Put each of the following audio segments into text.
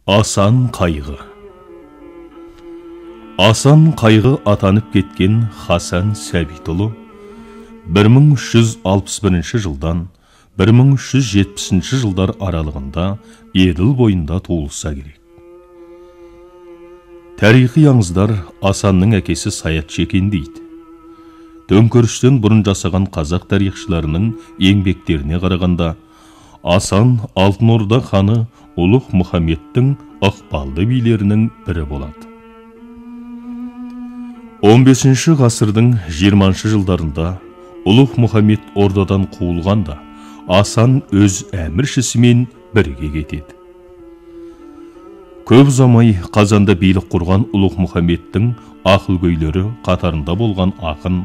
Асан қайғы. Асан қайғы атанып кеткен Хасан Сәбитұлы 1361 жылдан 1370 жылдар аралығында Еділ бойында туылса керек. Тарихи аңыздар Асанның әкесі Саятшы екен дейді. Төңкерістен бұрын жасаған қазақ тарихшыларының еңбектеріне қарағанда, Асан Алтын Орда ханы Ұлық Мұхаммедтің ықпалды билерінің бірі болады. 15 ғасырдың 20 жылдарында Ұлық Мұхаммед Ордадан қуылғанда, Асан өз әміршісімен бірге кетеді. Көп ұзамай Қазанда билік құрған Ұлық Мұхаммедтің ақылгөйлері қатарында болған ақын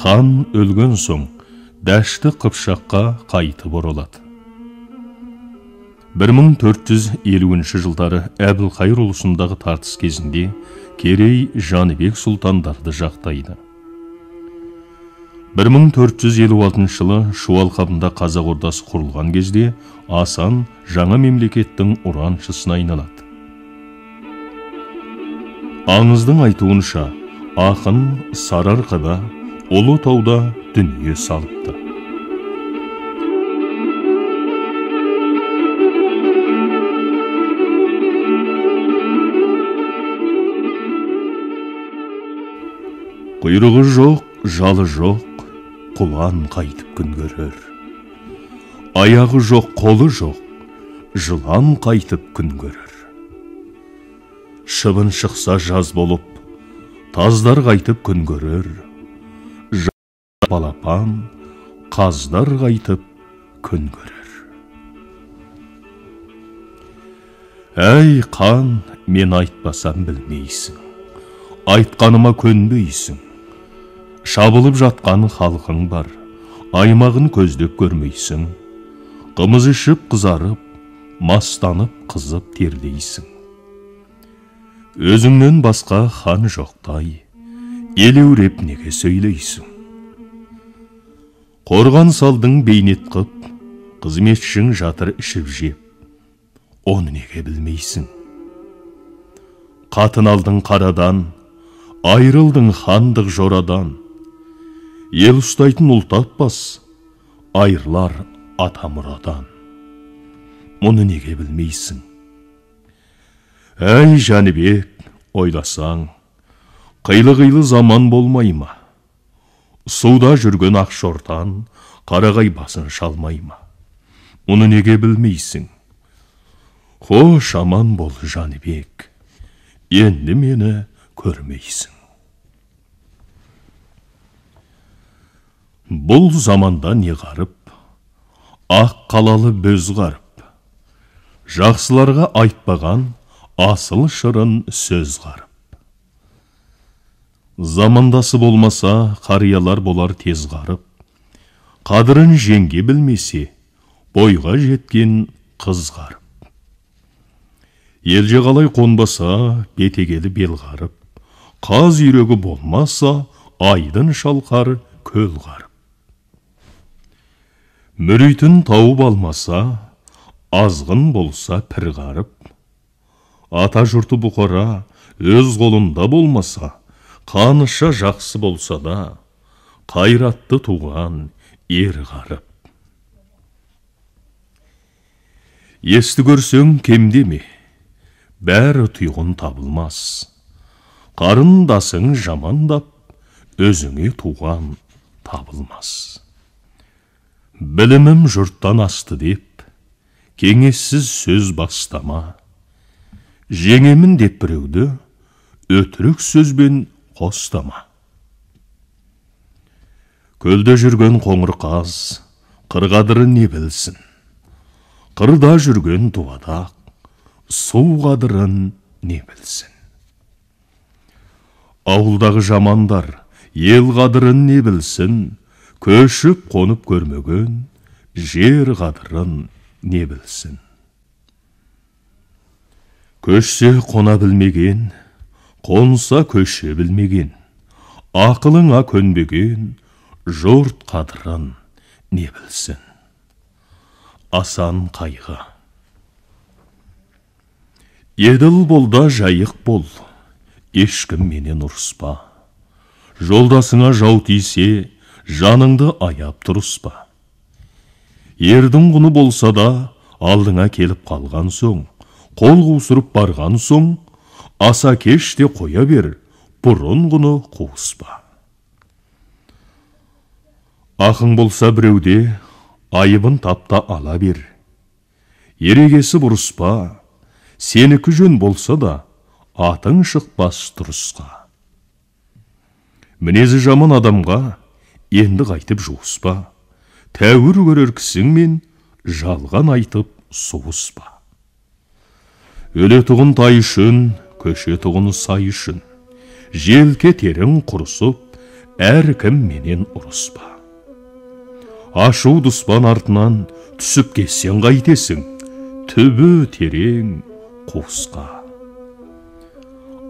хан өлген соң Дәшті Қыпшаққа қайтып оралады. 1450 жылдары Әбілқайыр ұлысындағы тартыс кезінде Керей Жәнібек сұлтандарды жақтайды. 1456 жылы Шу алқабында Қазақ ордасы құрылған кезде Асан жаңа мемлекеттің ұраншысына айналады. Аңыздың айтуынша, ақын Сарыарқада, Ұлы тауда дүние салыпты. Құйрығы жоқ, жалы жоқ, құлан қайтып күн көрер. Аяғы жоқ, қолы жоқ, жылан қайтып күн көрер. Шыбын шықса жаз болып, таздар қайтып күн көрер. Балапан, қаздар қайтып күн көрер. Әй қан, мен айтпасам білмейсің, айтқаныма көнбейсің. Шабылып жатқан халқың бар, аймағын көздеп көрмейсің. Қымыз ішіп қызарып, мастанып қызып терлейсің. Өзіңнен басқа хан жоқтай, елеуреп неге сөйлейсің? Қорған салдың бейнет қып, қызметшің жатыр ішіп жеп, оны неге білмейсің? Қатын алдың қарадан, айрылдың хандық жорадан. Ел ұстайтын ұл таппас, айырылар ата мұрадан. Мұны неге білмейсің? Әй Жәнібек, ойласаң, қилы-қилы заман болмай ма? Суда жүрген ақ шортан, қарағай басын шалмай ма? Мұны неге білмейсің? Хош, аман бол, Жәнібек, енді мені көрмейсің. Бұл заманда не қарып, ақ қалалы бөз қарып, жақсыларға айтпаған асыл шырын сөз қарып. Замандасы болмаса, қариялар болар тез қарып, қадырын жеңге білмесе, бойға жеткен қыз қарып. Елже қалай қонбаса, бетегелі бел қарып, қаз үйрегі болмаса, айдын шалқар көл қарып. Мүритін тауып алмаса, азғын болса пір қарып, ата жұрты бұқара өз қолында болмаса, қаныша жақсы болса да, қайратты туған ер қарып. Есті көрсең кемдеме, бәрі тұйғын табылмас. Қарындасың жамандап, өзіңе туған табылмас. Білімім жұрттан асты деп, кеңессіз сөз бастама. Жеңемін деп біреуді, өтірік сөзбен қостама. Көлде жүрген қоңыр қаз, қыр қадырын не білсін? Қырда жүрген дуадақ, су қадырын не білсін? Ауылдағы жамандар, ел қадырын не білсін? Көшіп қонып көрмеген, жер қадырын не білсін? Көшсе қона білмеген, қонса көше білмеген, ақылыңа көнбеген, жұрт қадырын не білсін? Асан қайғы. Еділ бол да жайық бол, ешкім менен ұрыспа. Жолдасыңа жау тисе, жаныңды аяп тұрыспа. Ердің құны болса да, алдыңа келіп қалған соң, қол қусырып барған соң, аса кеш те қоя бер, бұрын құны қуыспа. Ақың болса біреуде, айыбын тапта ала бер. Ерегесі бұрыспа, сенікі жөн болса да, атың шықпас тұрысқа. Мінезі жаман адамға енді қайтып жуыспа, тәуір көрер кісіңмен жалған айтып суыспа. Өлетұғын тай үшін, көшетұғын сай үшін, желке терең құрысып, әркім менен ұрыспа. Ашу дұспан артынан түсіп кетсең қайтесің, түбі терең қуысқа.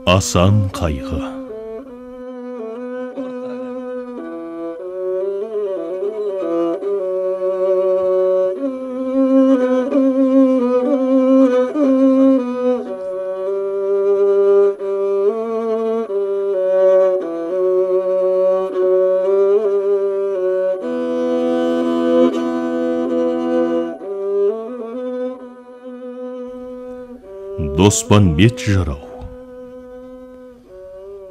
Асан қайғы. Доспанбет жырау.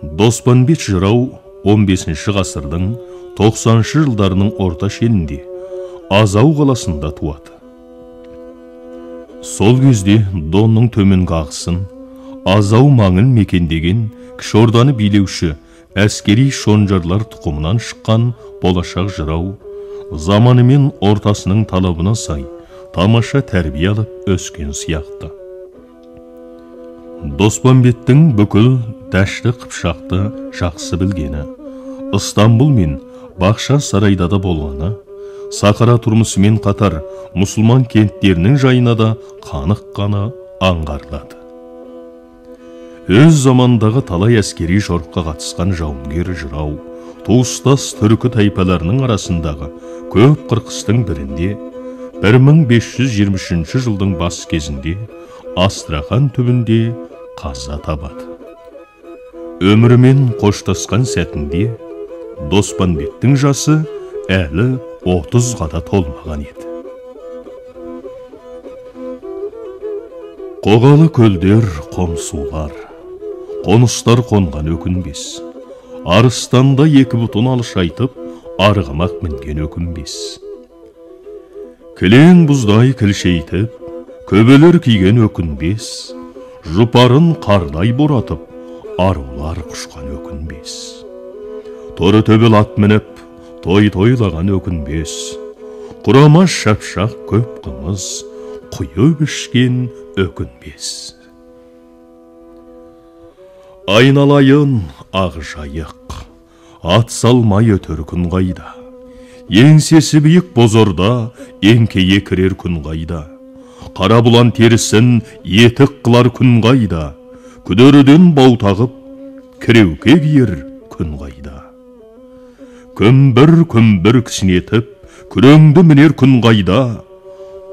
Доспанбет жырау 15 ғасырдың 90-шы жылдарының орта шенінде Азау қаласында туады. Сол кезде Донның төменгі ағысын, Азау маңын мекендеген Кіші Орданы билеуші әскери шонжарлар тұқымынан шыққан болашақ жырау заманымен ортасының талабына сай тамаша тәрбие алып өскен сияқты. Доспанбеттің бүкіл Дәшті Қыпшақты жақсы білгені, Ыстанбұл мен Бақша сарайда да болғаны, сақара тұрмысымен қатар мұсылман кенттерінің жайына да қаныққаны аңғарылады. Өз замандағы талай әскери жорыққа қатысқан жауынгер жырау, туыстас түркі тайпаларының арасындағы көп қырқыстың бірінде 1523 жылдың бас кезінде Астрахан түбінде қаза табады. Өмірімен қоштасқан сәтінде Доспанбеттің жасы әлі 30-ға да толмаған еді. Қоғалы көлдер, қомсулар, қоныстар қонған өкінбес. Арыстанда екі бұтын алшайтып, арғымақ мінген өкінбес. Кілең бұздай кілшейтіп, көбелер киген өкінбес. Жұпарын қардай боратып, арулар құшқан өкінбес. Торы төбел ат мініп, той тойлаған өкінбес. Құрама шапшақ көп қымыз, құйып ішкен өкінбес. Айналайын ақ жайық, ат салмай өтер күн қайда? Еңсесі биік бозорда, еңкейе кірер күн қайда? Қара бұлан терісін етік қылар күн қайда? Күдеріден бау тағып, кіреуке киер күн қайда? Күмбір-күмбір кісінетіп, күреңді мінер күн қайда?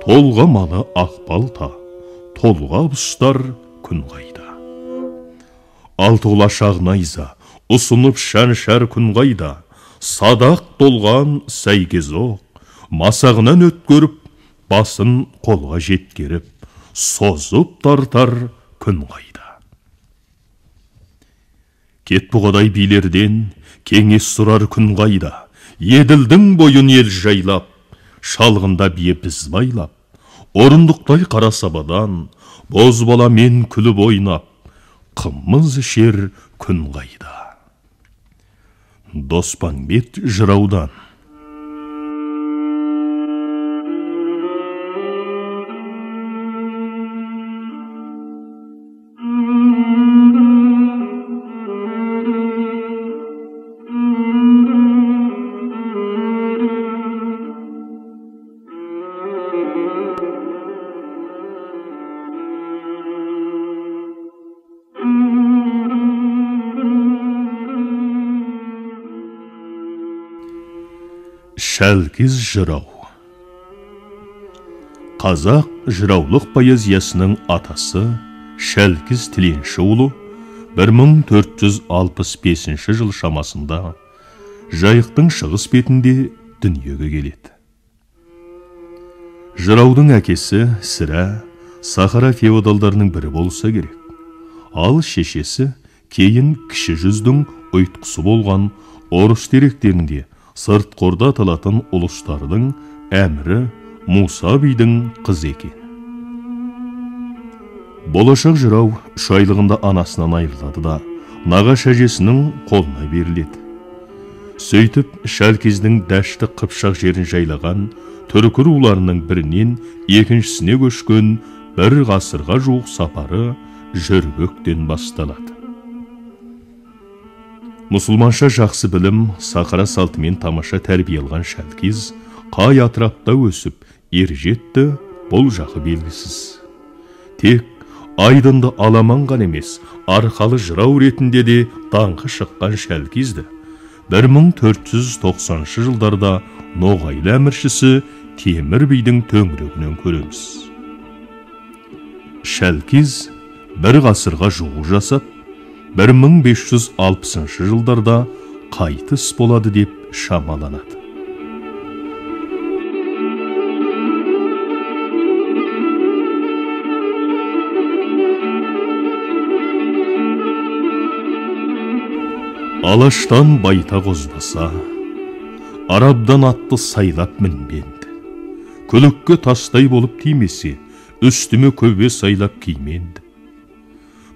Толға малы ақ балта, толға ұстар күн қайда? Алты құлаш ақ найза, ұсынып шаншар күн қайда? Садақ толған сәйгез оқ, масағынан өткеріп, басын қолға жеткеріп, созып тартар күн қайда? Кетбұғадай билерден кеңес сұрар күн қайда? Еділдің бойын ел жайлап, шалғында бие біз байлап, орындықтай қара сабадан бозбала мен күліп ойнап, қымыз ішер күн қайда? Доспанбет жыраудан. Шәлкез жырау. Қазақ жыраулық поэзиясының атасы Шәлкіз Тіленшіұлы 1465 жыл шамасында Жайықтың шығыс бетінде дүниеге келеді. Жыраудың әкесі сірә сахара феодалдарының бірі болса керек. Ал шешесі кейін кіші жүздің ұйтқысы болған орыс деректерінде сыртқорда аталатын ұлыстардың әмірі Муса бидің қызы екен. Болашақ жырау 3 айлығында анасынан айырылады да нағаш әжесінің қолына беріледі. Сөйтіп Шәлкездің Дәшті Қыпшақ жерін жайлаған түркі руларының бірінен екіншісіне көшкен бір ғасырға жуық сапары Жөргөктен басталады. Мұсылманша жақсы білім, сахара салтымен тамаша тәрбие алған Шәлкез қай атырапта өсіп, ер жетті, бұл жағы белгісіз. Тек айдынды аламан ғана емес, арқалы жырау ретінде де даңқы шыққан Шәлкезді 1490 жылдарда Ноғайлы әміршісі Темір бидің төңірегінен көреміз. Шәлкез бір ғасырға жуық жасап, 1560 жылдарда қайтыс болады деп шамаланады. Алаштан байтақ озбаса, арабдан атты сайлап мінбенді. Күлікке тастай болып тимесе, үстіме көбе сайлап кименді.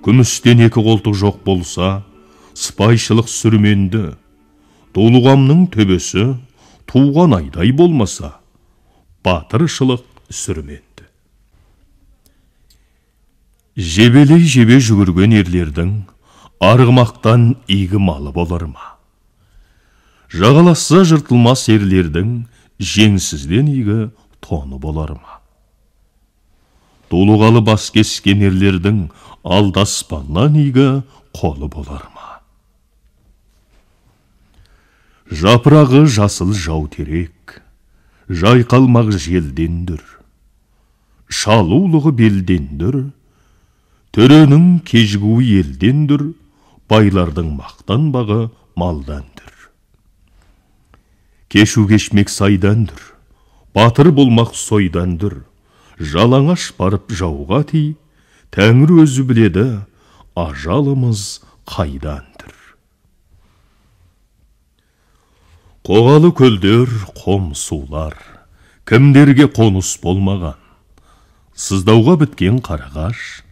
Күмістен екі қолтық жоқ болса, сыпайшылық сүрменді. Дулығамның төбесі туған айдай болмаса, батыршылық сүрменді. Жебелей жебе жүгірген ерлердің арғымақтан игі малы болар ма? Жағаласса жыртылмас ерлердің жеңсізден игі тоны болар ма? Дулығалы бас кескен ерлердің алдаспаннан игі қолы болар ма? Жапырағы жасыл жау терек, жайқалмақ желдендір, шалулығы белдендір, төренің кежгуі елдендір, байлардың мақтанбағы малдандыр. Кешу кешмек сайдандыр, батыр болмақ сойдандыр, жалаңаш барып жауға ти, тәңір өзі біледі, ажалымыз қайдандыр. Қоғалы көлдер, қом сулар, кімдерге қоныс болмаған, сыздауға біткен қарағаш,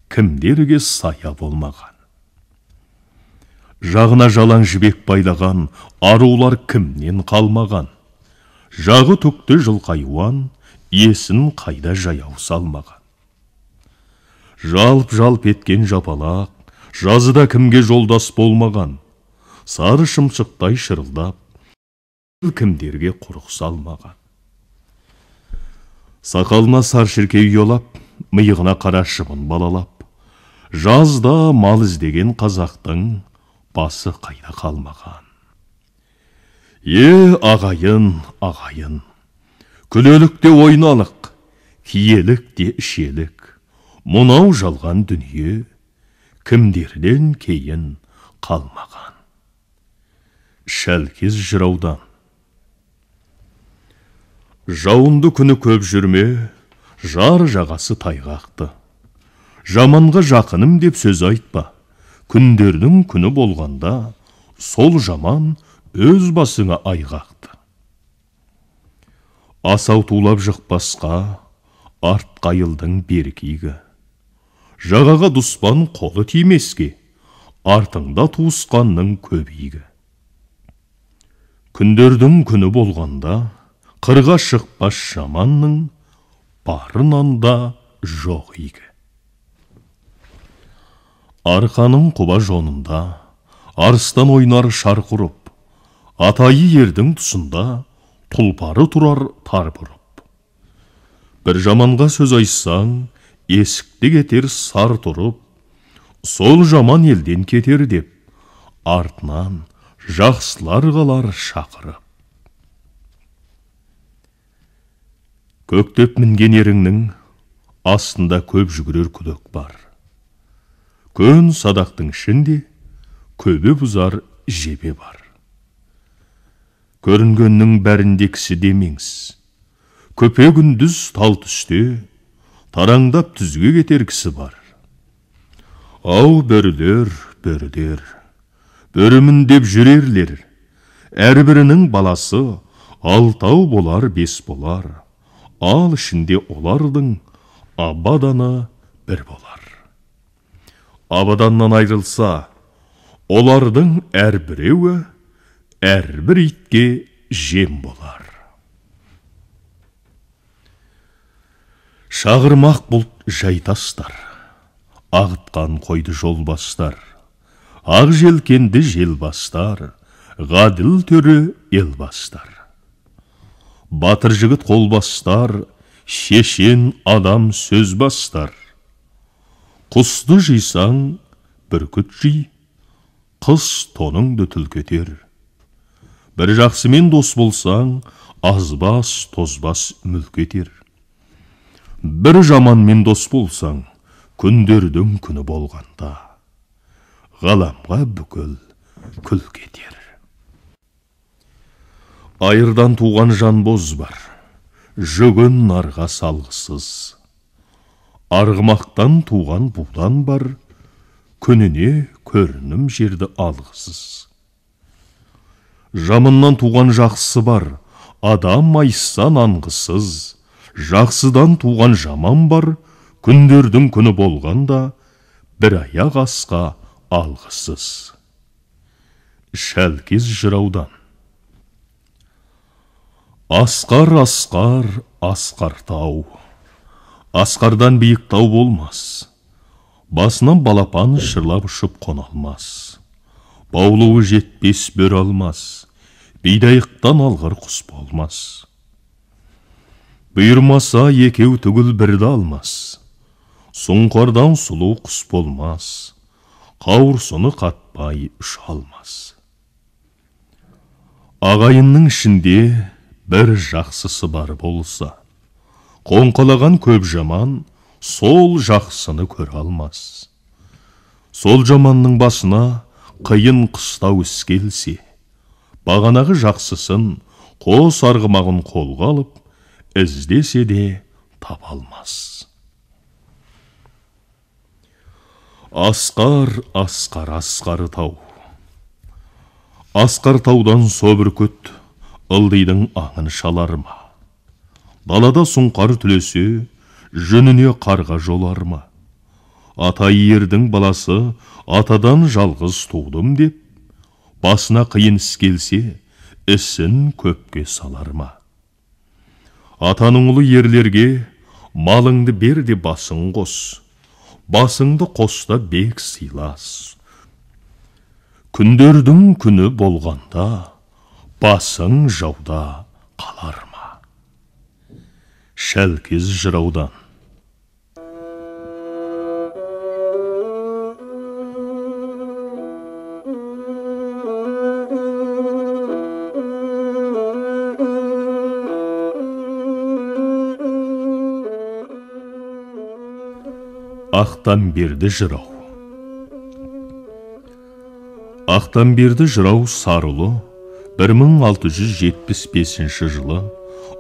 кімдерге сая болмаған. Жағына жалаң жібек байлаған, арулар кімнен қалмаған. Жағы түкті жылқайуан, есін қайда жаяу салмаған. Жалп-жалп еткен жапалақ, жазыда кімге жолдас болмаған. Сары шымшықтай шырылдап, кімдерге құрық салмаған. Сақалына сар шіркей ұялап, миығына қара шыбын балалап, жазда мал іздеген қазақтың басы қайда қалмаған. Е, ағайын, ағайын, күлелік те ойналық, киелік те ішелік, мұнау жалған дүние кімдерден кейін қалмаған. Шәлкез жыраудан. Жауынды күні көп жүрме, жар жағасы тайғақты. Жаманға жақыным деп сөз айтпа. Күндердің күні болғанда, сол жаман өз басыңа айғақты. Асау тулап жықпасқа, арт қайылдың беркигі. Жағаға дұспан қолы тимеске, артыңда туысқанның көбейгі. Күндердің күні болғанда, қырға шықпас жаманның барынан да жоқ игі. Арқаның құба жонында, арыстан ойнар шарқ ұрып, атайы ердің тұсында тұлпары тұрар тар бұрып. Бір жаманға сөз айтсаң, есікті кетер сар тұрып, сол жаман елден кетер деп, артынан жақсылар қалар шақырып. Көктеп мінген еріңнің астында көп жүгірер күдік бар. Көн садақтың ішінде көбе бұзар жебе бар. Көрінгеннің бәрінде кісі демеңіз. Көпе күндіз тал түсте, тараңдап түзге кетер кісі бар. Ау, бөрілер, бөрілер, бөрімін деп жүрерлер, әрбірінің баласы алтау болар, бес болар, ал ішінде олардың абаданы бір болар. Абаданнан айрылса, олардың әрбіреуі әрбір итке жем болар. Шағырмақ бұлт жайтастар, ағытқан қойды жолбастар, ақ желкенді желбастар, ғаділ төрі елбастар. Батыр жігіт қолбастар, шешен адам сөз бастар. Құсты жисаң, бүркіт жи, қыс тоныңды түлкетер. Бір жақсымен дос болсаң, азбас, тозбас мүлк етер. Бір жаманмен дос болсаң, күндердің күні болғанда, ғаламға бүкіл күл кетер. Айырдан туған жанбоз бар, жүгін нарға салғысыз. Арғымақтан туған будан бар, күніне көрінім жерді алғысыз. Жаманнан туған жақсы бар, адам айссан аңғысыз. Жақсыдан туған жаман бар, күндердің күні болғанда, бір аяқ асқа алғысыз. Шәлкез жыраудан. Асқар, асқар, асқар тау. Асқардан биік тау болмас. Басынан балапан шырлап ұшып қона алмас. Баулуы жетпес бөрі алмас. Бидайықтан алғыр құс болмас. Бұйырмаса екеу түгіл бірді алмас. Сұңқардан сұлу құс болмас. Қауырсыны қатпай ұша алмас. Ағайынның ішінде бір жақсысы бар болса, қоңқалаған көп жаман сол жақсыны көре алмас. Сол жаманның басына қиын қыстау іс келсе, бағанағы жақсысын қос арғымағын қолға алып, іздесе де таба алмас. Асқар, асқар, асқар тау. Асқар таудан со бүркіт, ылдидың аңын шалар ма? Далада сұңқар түлесе, жүніне қарға жолар ма? Ата ердің баласы, атадан жалғыз тудым деп, басына қиын іс келсе, ісін көпке салар ма? Атаның ұлы ерлерге, малыңды бер де басың қос, басыңды қос та бек сыйлас. Күндердің күні болғанда, басың жауда қалар ма? Шәлкез жыраудан. Ақтамберді жырау. Ақтамберді жырау Сарыұлы 1675 жылы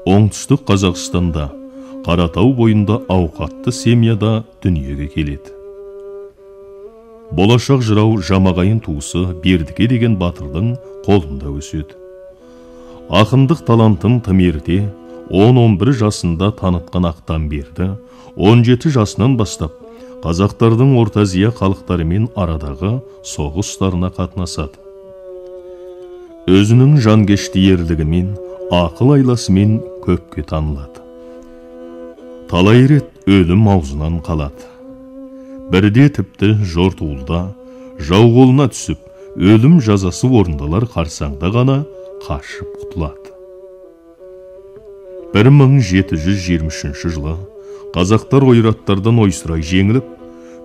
Оңтүстік Қазақстанда Қаратау бойында ауқатты семьяда дүниеге келеді. Болашақ жырау жамағайын туысы Бердіке деген батырдың қолында өседі. Ақындық талантын тым ерте 10-11 жасында танытқан Ақтамберді 17 жасынан бастап қазақтардың Орта Азия халықтарымен арадағы соғыстарына қатынасады. Өзінің жангешті ерлігімен, ақыл айласымен көпке танылады. Талай рет өлім аузынан қалады. Бірде тіпті жортуылда жау қолына түсіп, өлім жазасы орындалар қарсаңда ғана қашып құтылады. 1723 жылы қазақтар ойраттардан ойсырай жеңіліп,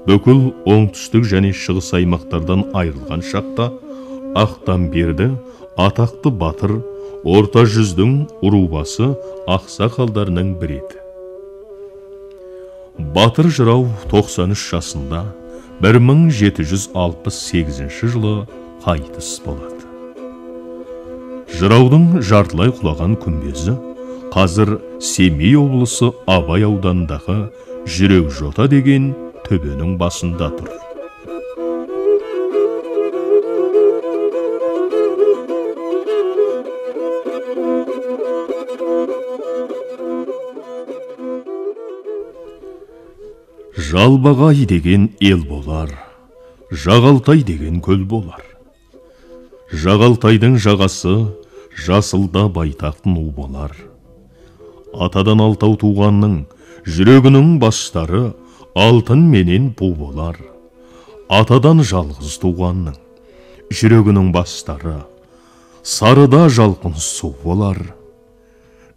бүкіл оңтүстік және шығыс аймақтардан айырылған шақта Ақтамберді атақты батыр Орта жүздің рубасы ақсақалдарының бірі еді. Батыр жырау 93 жасында 1768 жылы қайтыс болады. Жыраудың жартылай құлаған күмбезі қазір Семей облысы Абай ауданындағы Жүрек жота деген төбенің басында тұр. Жалбағай деген ел болар, Жағалтай деген көл болар. Жағалтайдың жағасы жасылда байтақ ну болар. Атадан алтау туғанның жүрегінің бастары алтын менен бу болар. Атадан жалғыз туғанның жүрегінің бастары сарыда жалқын су болар.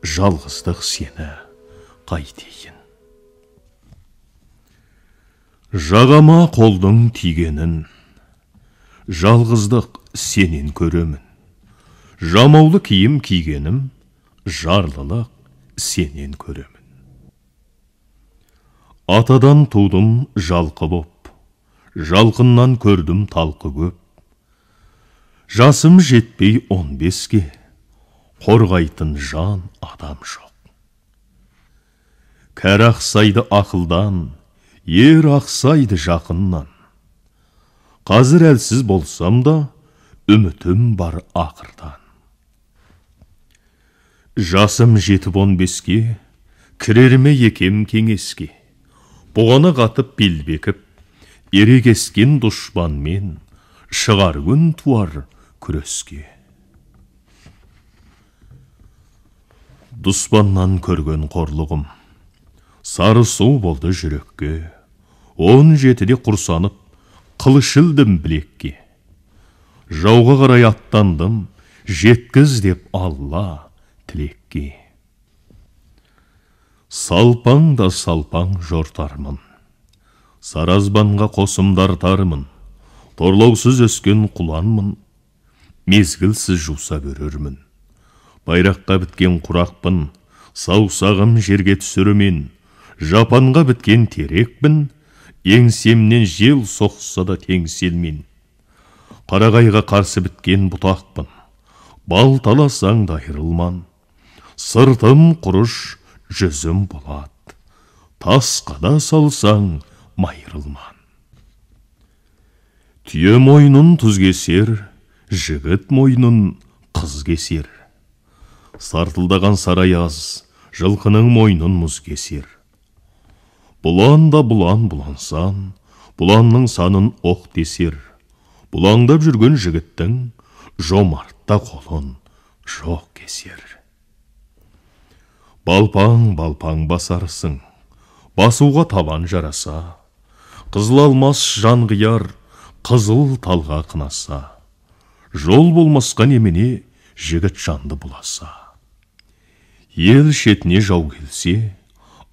Жалғыздық сені қайтейін. Жағама қолдың тигенін, жалғыздық сенен көремін. Жамаулы киім кигенім, жарлылық сенен көремін. Атадан тудым жалқы боп, жалқыннан көрдім талқы көп. Жасым жетпей 15-ке, қорғайтын жан адам жоқ. Кәрі ақсайды ақылдан, ер ақсайды жақыннан. Қазір әлсіз болсам да, үмітім бар ақырдан. Жасым жетіп 15-ке, кірерме екем кеңеске. Бұғаны қатып бел бекіп, ерегескен дұшпанмен шығар күн туар күреске. Дұшпаннан көрген қорлығым сары су болды жүрекке. 17-де құрсанып, қылыш ілдім білекке. Жауға қарай аттандым, жеткіз деп Алла тілекке. Салпаң да салпаң жортармын, саразбанға қосымдартармын, торлаусыз өскен құланмын, мезгілсіз жуса бөрермін. Байраққа біткен құрақпын, саусағым жерге түсірімен, жапанға біткен терекпін, еңсемнен жел соқса да теңселмен. Қарағайға қарсы біткен бұтақпын, бал таласаң да айырылман. Сыртым құрыш, жүзім болат, тасқа да салсаң майырылман. Түйе мойнын тұз кесер, жігіт мойнын қыз кесер. Сартылдаған сарай аз, жылқының мойнын мұз кесер. Бұлан да бұлан бұлансан, бұланның санын оқ десер. Бұлаңдап жүрген жігіттің жомартта қолын жоқ кесер. Балпаң, балпаң басарсың, басуға табан жараса. Қызыл алмас жан қияр, қызыл талға қынаса. Жол болмасқа немене жігіт жанды бұласа. Ел шетіне жау келсе,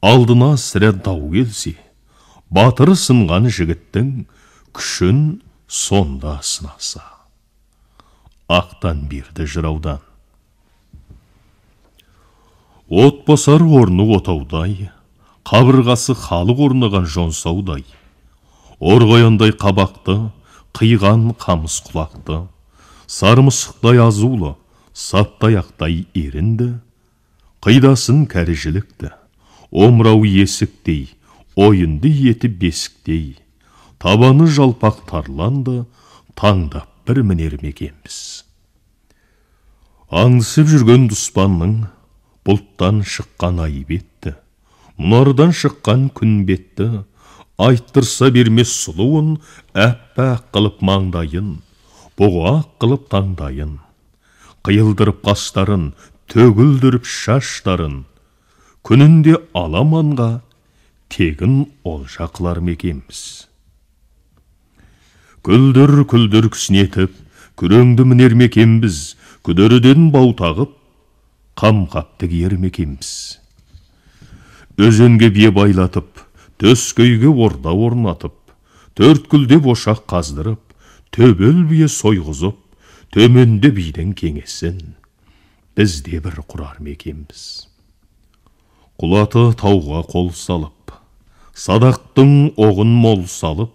алдына сірә дау келсе, батыр сынған жігіттің күшін сонда сынаса. Ақтан берді жыраудан. От басар орны отаудай, қабырғасы халық орнаған жонсаудай. Орғаяндай қабақты, қиған қамыс құлақты, сарымысықтай азулы, саптаяқтай ерінді, қидасын кәрі жілікті, омырау есіктей, ойынды еті бесіктей, табаны жалпақ тарланды, таңдап бір мінер мекенбіз. Аңдысып жүрген дұспанның бұлттан шыққан ай бетті, мұнардан шыққан күн бетті, айттырса бермес сұлуын, әппақ қылып маңдайын, бұғақ қылып таңдайын, қиылдырып қастарын, төгілдіріп шаштарын, күнінде аламанға тегін олжа қылар мекенбіз. Күлдір-күлдір күснетіп, күреңді мінер мекенбіз, күдеріден бау тағып, қам-қапты киер мекенбіз. Өзенге бие байлатып, төскейге орда орнатып, төрткүлдеп ошақ қаздырып, төбел бие сойғызып, төменде бидің кеңесін біз де бір құрар мекенбіз. Құлаты тауға қол салып, садақтың оғын мол салып,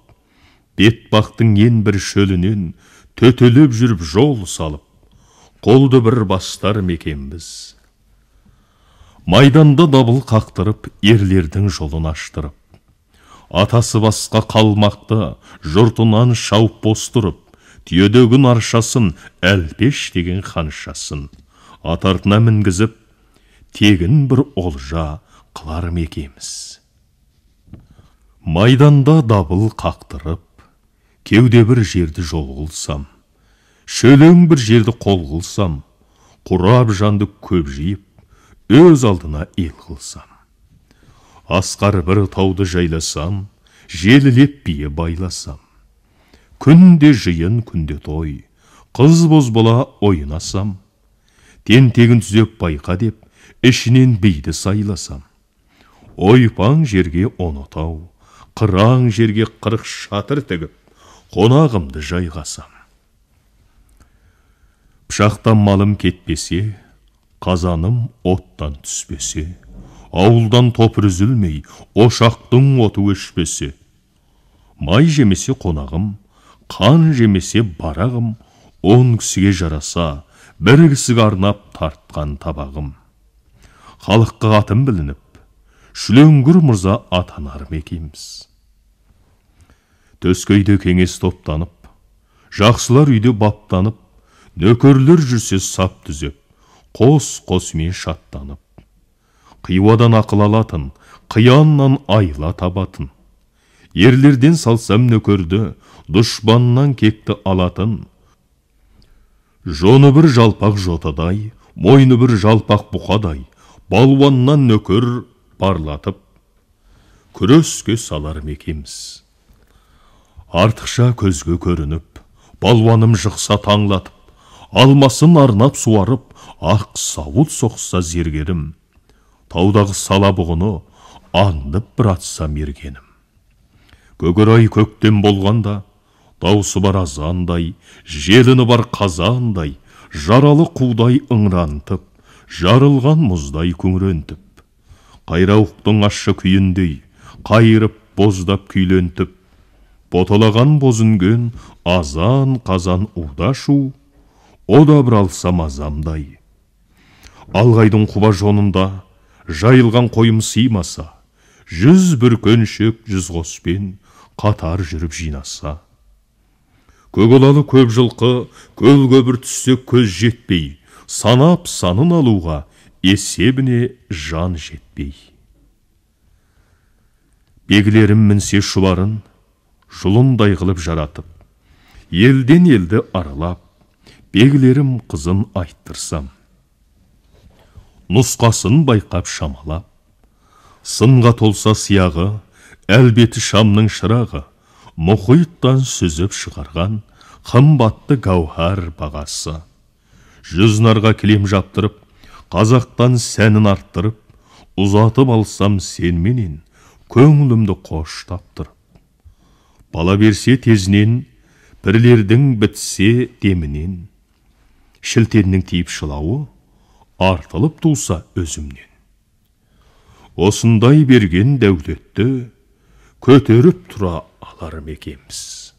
Бетбақтың ең бір шөлінен төтелеп жүріп жол салып, қолды бір бастар мекенбіз. Майданда дабыл қақтырып, ерлердің жолын аштырып, атасы басқа қалмақты жұртынан шауып бостырып, түйедегі наршасын, Әлпеш деген ханшасын ат артына мінгізіп, тегін бір олжа қылар мекеміз. Майданда дабыл қақтырып, кеуде бір жерді жол қылсам, шөлең бір жерді қол қылсам, құрап жанды көп жиып, өз алдына ел қылсам. Асқар бір тауды жайласам, желілеп бие байласам. Күнде жиын, күнде той, қыз бозбала ойнасам, тентегін түзеп байқа деп, ішінен биді сайласам. Ойпаң жерге 10 отау, қыраң жерге 40 шатыр тігіп, қонағымды жайғасам. Пышақтан малым кетпесе, қазаным оттан түспесе, ауылдан топыр үзілмей, ошақтың оты өшпесе, май жемесе қонағым, қан жемесе барағым, 10 кісіге жараса, бір кісіге арнап тартқан табағым. Халыққа атым білініп, Шүлеңгір мырза атанар мекеміз. Төскейде кеңес топтанып, жақсылар үйде баптанып, нөкерлер жүрсе сап түзеп, қос-қосымен шаттанып. Қиуадан ақыл алатын, қияннан айла табатын. Ерлерден салсам нөкерді, дұшпаннан кекті алатын. Жоны бір жалпақ жотадай, мойны бір жалпақ бұқадай, балуаннан нөкер барлатып, күреске салар мекеміз. Артықша көзге көрініп, балуаным жықса таңлатып, алмасын арнап суарып, ақ сауыт соқса зергерім. Таудағы сала бұғыны аңдып бір атса мергенім. Көгерай көктем болғанда, даусы бар азандай, желіні бар қазандай, жаралы қудай ыңрантып, жарылған мұздай күңірентіп, қайрауықтың ащы күйіндей, қайырып боздап күйлентіп, боталаған бозінген азан қазан удашу, о да бір алсам азамдай. Алғайдың құба жонында жайылған қойым сыймаса, 100 бүркеншек 100 қоспен қатар жүріп жинаса. Көколалы көп жылқы, көл көбір түссе көз жетпей, санап санын алуға есебіне жан жетпей. Бегілерім мінсе шұбарын, жұлындай қылып жаратып, елден елді аралап, бегілерім қызын айттырсам. Нұсқасын байқап шамалап, сынға толса сияғы, әлбеті шамның шырағы, мұхиттан сүзіп шығарған қымбатты гауһар бағасы. 100 нарға кілем жаптырып, қазақтан сәнін арттырып, ұзатып алсам сен менен, көңілімді қош таптырып. Бала берсе тезінен, бірлердің бітсе демінен, шілтеннің тиіп шылауы, артылып туса өзімнен. Осындай берген дәулетті көтеріп тұра алар мекеміз.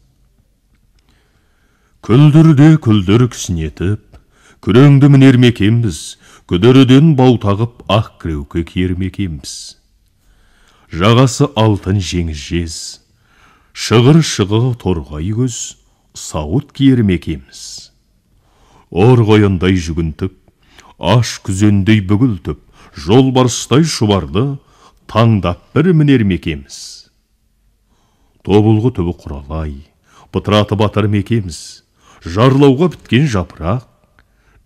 Күлдірде күлдір кісінетіп, күреңді мінер мекеміз, күдіріден бау тағып ақ кіреуке киер мекеміз. Жағасы алтын жеңі жез, шығыр шығы торғай көз, сауыт киер мекеміз. Ор қояндай жүгінтіп, аш күзендей бүгілтіп, жолбарыстай шұбарды таңдап бір мінер мекеміз. Тобылғы түбі құралай, бытыратып атар мекеміз, жарлауға біткен жапырақ,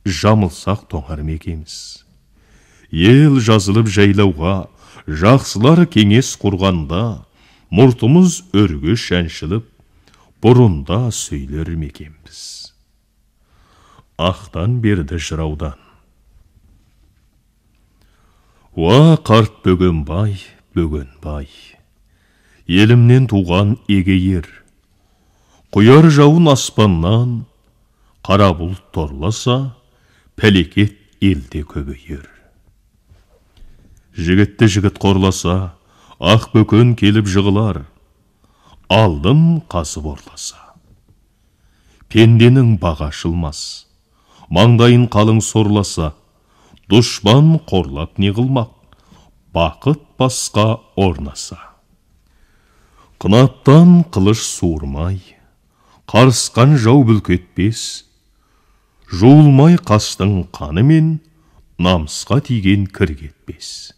жамылсақ тоңар мекеміз. Ел жазылып жайлауға, жақсылар кеңес құрғанда, мұртымыз өрге шәншіліп, бұрында сөйлер мекеміз. Ақтан берді жыраудан. Уа қарт Бөгенбай, Бөгенбай, елімнен туған егейер, құяр жауын аспаннан, қара бұлт торласа, пәлекет елде көбейер. Жігітті жігіт қорласа, ақ бөкен келіп жығылар, алдын қазып орласа. Пенденің бағы ашылмас, маңдайын қалың сорласа, дұшпан қорлап не қылмақ, бақыт басқа орнаса. Қынаптан қылыш суырмай, қарысқан жау бүлк етпес, жуылмай қастың қанымен намысқа тиген кір кетпес.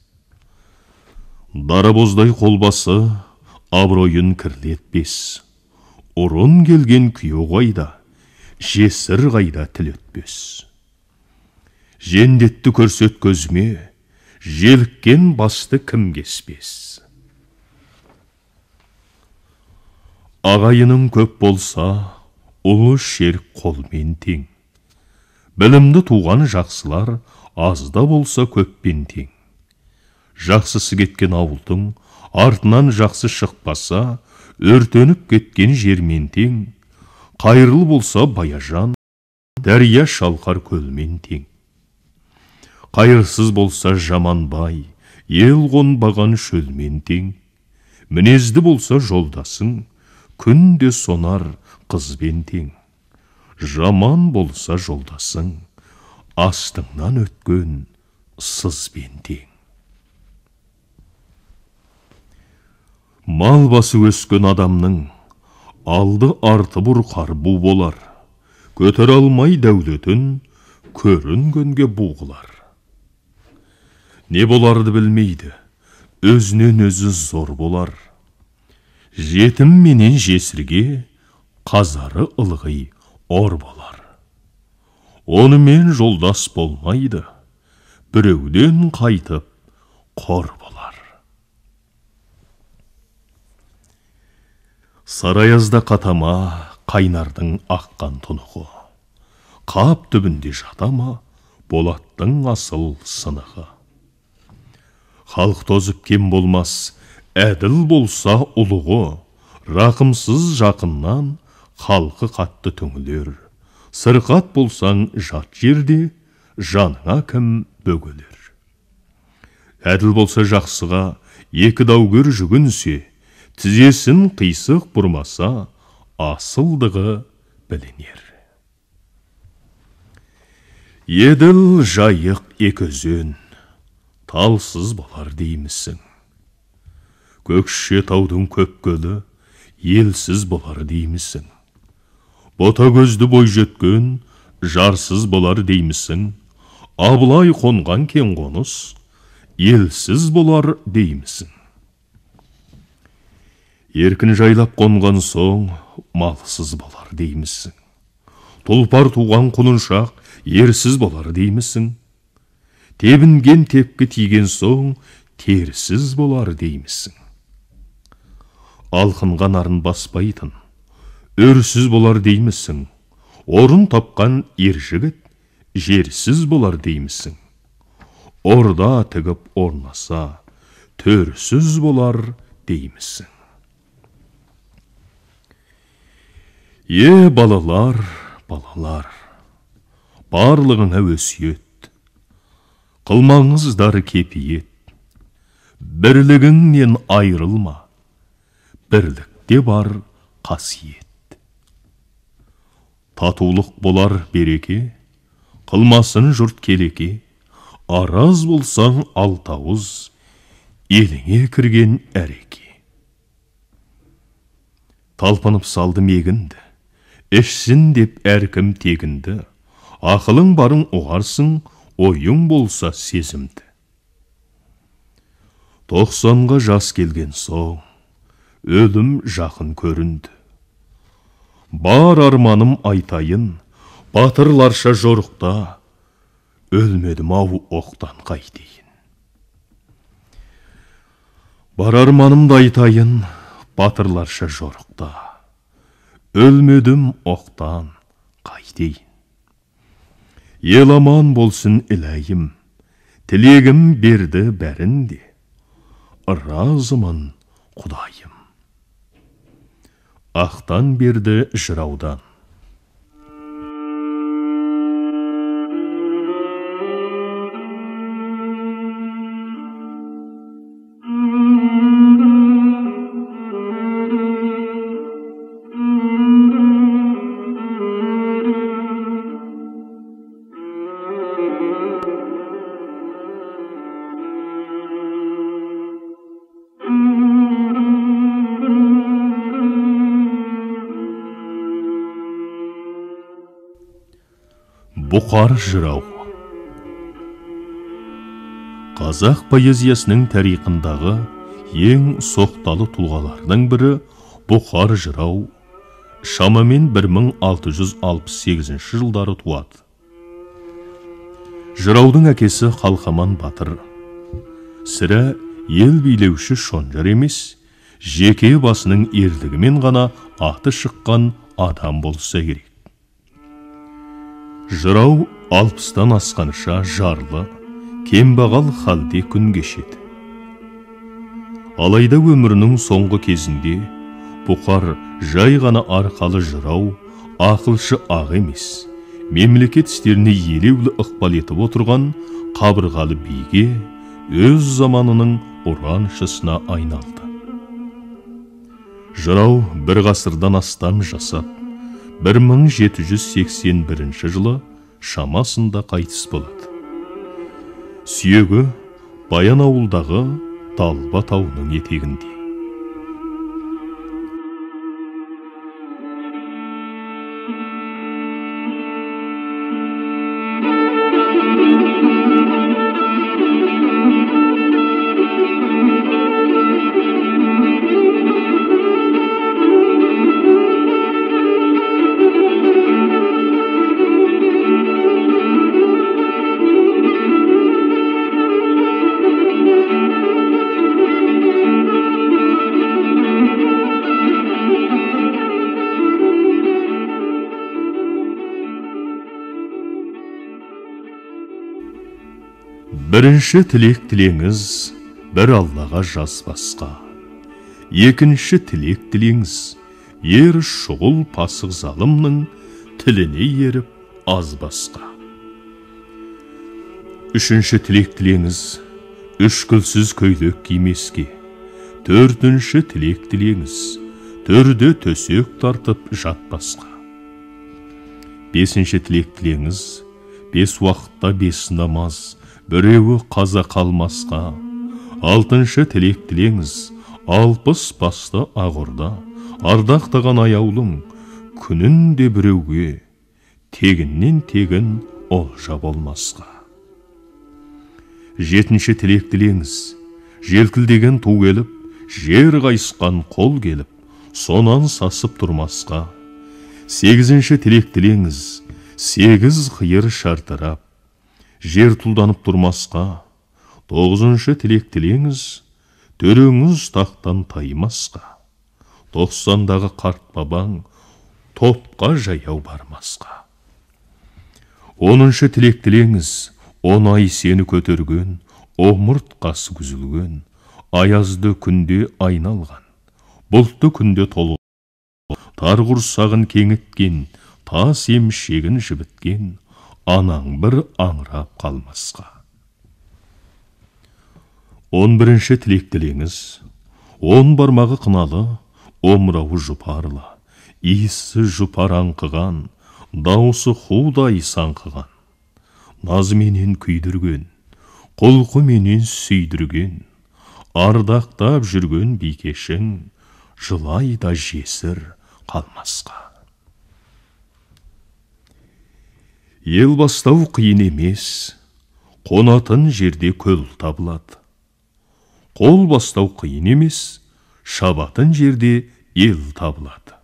Дарабоздай қолбасы абыройын кірлетпес, ұрын келген күйеу қайда, жесір қайда тіл өтпес. Жендетті көрсет көзіме, желіккен басты кім кеспес. Ағайының көп болса, ұлы шерік қолмен тең. Білімді туған жақсылар азда болса көппен тең. Жақсысы кеткен ауылдың артынан жақсы шықпаса, өртеніп кеткен жермен тең. Қайырлы болса баяжан, дария шалқар көлмен тең. Қайырсыз болса жаман бай, ел қонбаған шөлмен тең. Мінезді болса жолдасың, күнде сонар қызбен тең. Жаман болса жолдасың, астыңнан өткен сызбен тең. Мал басы өскен адамның алды арты бұрқар бу болар. Көтере алмай дәулетін көрінгенге бу қылар. Не боларды білмейді, өзінен өзі зор болар. Жетім менен жесірге қазары ылғи ор болар. Онымен жолдас болмайды, біреуден қайтып қор болар. Сараязда қатама қайнардың аққан тұнығы, қап түбінде жатама болаттың асыл сынығы. Халық тозып кем болмас, әділ болса ұлығы, рақымсыз жақыннан халқы қатты түңілер. Сырқат болсаң жат жерде, жаныңа кім бөгелер. Әділ болса жақсыға, екі даугер жүгінсе, тізесін қисық бұрмаса, асылдығы білінер. Еділ жайық екі өзен, талсыз болар деймісің. Көкше таудың көп көлі, елсіз болар деймісің. Бота көзді бой жеткен, жарсыз болар деймісің. Абылай қонған кең қоныс, елсіз болар деймісің. Еркін жайлап қонған соң, малсыз болар деймісің. Тұлпар туған құлыншақ, ерсіз болар деймісің. Тебінген тепкі тиген соң, терсіз болар деймісің. Алқынған арын баспайтын, өрсіз болар деймісің. Орын тапқан ер жігіт, жерсіз болар деймісің. Орда тігіп орнаса, төрсіз болар деймісің. Е, балалар, балалар, барлығыңа өсиет, қылмаңыздар кепиет, бірлігіңнен айырылма, бірлікте бар қасиет. Татулық болар береке, қылмасын жұрт келеке, араз болсаң алтауыз, еліңе кірген әреке. Талпынып салдым егінді, ішсін деп әркім тегінді, ақылың барың ұғарсың, ойың болса сезімді. 90-ға жас келген соң, өлім жақын көрінді. Бар арманым айтайын, батырларша жорықта, өлмедім ау оқтан қайтейін. Бар арманымды айтайын, батырларша жорықта, өлмедім оқтан қайтейін. Ел аман болсын иләйім, тілегім берді бәрінде, ыразымын Құдайым. Ақтан берді жыраудан. Бұқар жырау. Қазақ поэзиясының тарихындағы ең соқталы тұлғалардың бірі Бұқар жырау шамамен 1668 жылдары туады. Жыраудың әкесі Қалқаман батыр. Сірә ел билеуші шонжар емес, жеке басының ерлігімен ғана аты шыққан адам болса керек. Жырау 60-тан асқанша жарлы, кембағал халде күн кешеді. Алайда өмірінің соңғы кезінде Бұқар жай ғана арқалы жырау, ақылшы ақ емес, мемлекет істеріне елеулі ықпал етіп отырған қабырғалы биге, өз заманының ұраншысына айналды. Жырау бір ғасырдан астам жасап, 1781 жылы шамасында қайтыс болады. Сүйегі Баянауылдағы Далба тауының етегінде. Бірінші тілек тілеңіз, бір Аллаға жазбасқа. Екінші тілек тілеңіз, ер шұғыл пасық залымның тіліне еріп азбасқа. Үшінші тілек тілеңіз, үшкілсіз көйлек кимеске. Төртінші тілек тілеңіз, төрде төсек тартып жатпасқа. Бесінші тілек тілеңіз, бес уақытта бес намаз, біреуі қаза қалмасқа. Алтыншы тілек тілеңіз, 60 басты ақ орда, ардақтаған аяулым, күнінде біреуге, тегіннен тегін олжа болмасқа. Жетінші тілек тілеңіз, желкілдеген ту келіп, жер қайысқан қол келіп, сонан сасып тұрмасқа. Сегізінші тілек тілеңіз, 8 қиыр шартарап, жер тұлданып тұрмасқа. Тоғызыншы тілек тілеңіз, төреңіз тақтан таймасқа. 90-дағы қарт бабаң топқа жаяу бармасқа. 10-шы тілек тілеңіз, 10 ай сені көтерген, омыртқасы үзілген, аязды күнде айналған, бұлтты күнде толған, тар құрсағын кеңіткен, тас емшегін жібіткен, анаң бір аңырап қалмасқа. 11-ші тілек тілеңіз, 10 бармағы қыналы, омырауы жұпарлы, иісі жұпар аңқыған, даусы худай саңқыған, назыменен күйдірген, құлқыменен сүйдірген, ардақтап жүрген бикешің жылай да жесір қалмасқа. Ел бастау қиын емес, қонатын жерде көл табылады. Қол бастау қиын емес, шабатын жерде ел табылады.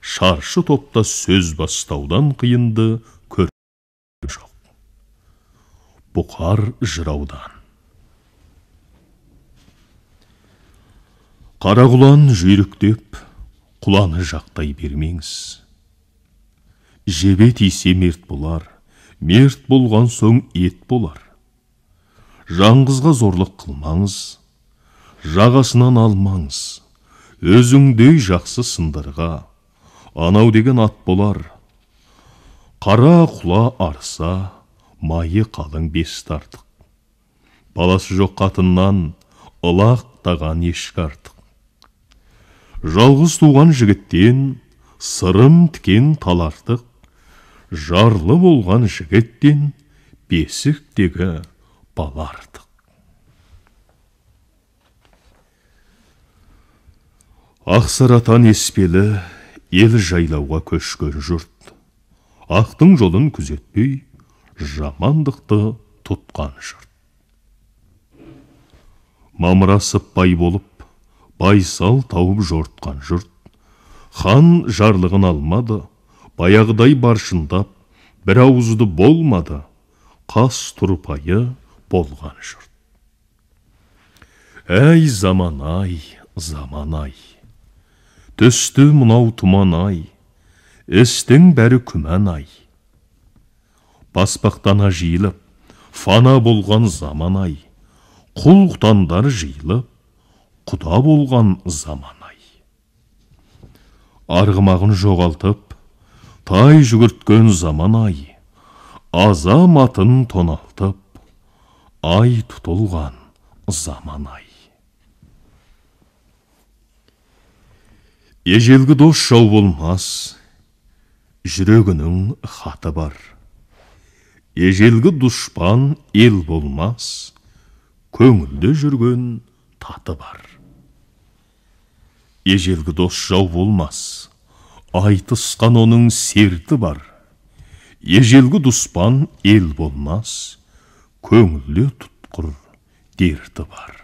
Шаршы топта сөз бастаудан қиынды көрген жоқ. Бұқар жыраудан. Қара құлан жүйріктеп, құланы жақтай бермеңіз. Жебе тисе мерт болар, мерт болған соң ет болар. Жаңғызға зорлық қылмаңыз, жағасынан алмаңыз, өзіңдей жақсы сындарға, анау деген ат болар. Қара құла арса, майы қалың бес тартық. Баласы жоқ қатыннан ылақтаған ешкі артық. Жалғыз туған жігіттен сырым тікен тал артық, жарлы болған жігіттен бесіктегі бала артық. Ақсаратан еспелі ел жайлауға көшкен жұрт. Ақтың жолын күзетпей, жамандықты тұтқан жұрт. Мамырасып бай болып, байсал тауып жортқан жұрт. Хан жарлығын алмады, баяғыдай баршындап, бір ауызды болмады, қас тұрпайы болған жұрт. Әй заман-ай, заман-ай, түсті мынау тұман-ай, істің бәрі күмән-ай. Баспақтана жиылып, фана болған заман-ай, құл-құтандар жиылып, құда болған заман-ай. Арғымағын жоғалтып, тай жүгірткен заман-ай, азаматын тоналтып, ай тұтылған заман-ай. Ежелгі дос жау болмас, жүрегінің хаты бар. Ежелгі дұшпан ел болмас, көңілде жүрген таты бар. Ежелгі дос жау болмас, айтысқан оның серті бар. Ежелгі дұшпан ел болмас, көңілде тұтқыр дерті бар.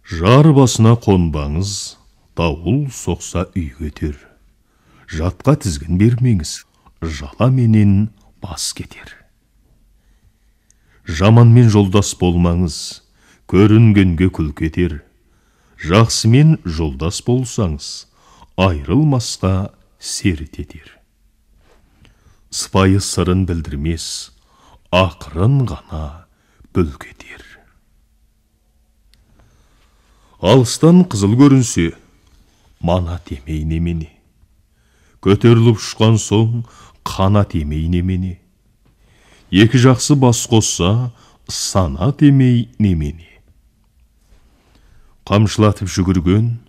Жар басына қонбаңыз, дауыл соқса үй кетер. Жатқа тізгін бермеңіз, жала менен бас кетер. Жаманмен жолдас болмаңыз, көрінгенге күл кетер. Жақсымен жолдас болсаңыз, айрылмасқа серт етер. Сыпайы сырын білдірмес, ақырын ғана бүлк етер. Алыстан қызыл көрінсе, манат емей немене. Көтеріліп ұшқан соң, қанат емей немене. Екі жақсы бас қосса, санат емей немене. Қамшылатып жүгірген,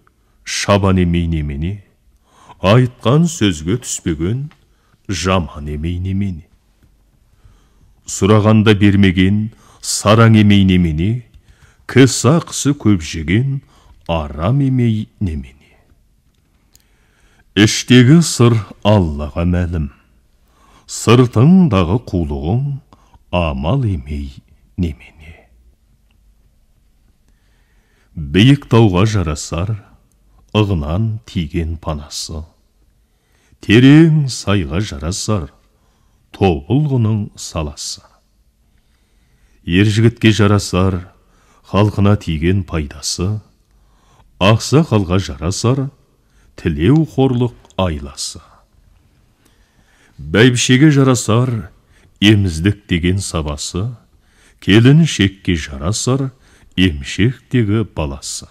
шабан емей немене. Айтқан сөзге түспеген, жаман емей немене. Сұрағанда бермеген, сараң емей немене. Кісі ақысы көп жеген, арам емей немене. Іштегі сыр Аллаға мәлім, сыртыңдағы қулығың амал емей немене. Биік тауға жарасар, ығынан тиген панасы. Терең сайға жарасар, тобылғының саласы. Ер жігітке жарасар, халқына тиген пайдасы, ақсақалға жарасар, тілеу қорлық айласы. Бәйбішеге жарасар, еміздік деген сабасы, келіншекке жарасар, емшектегі баласы.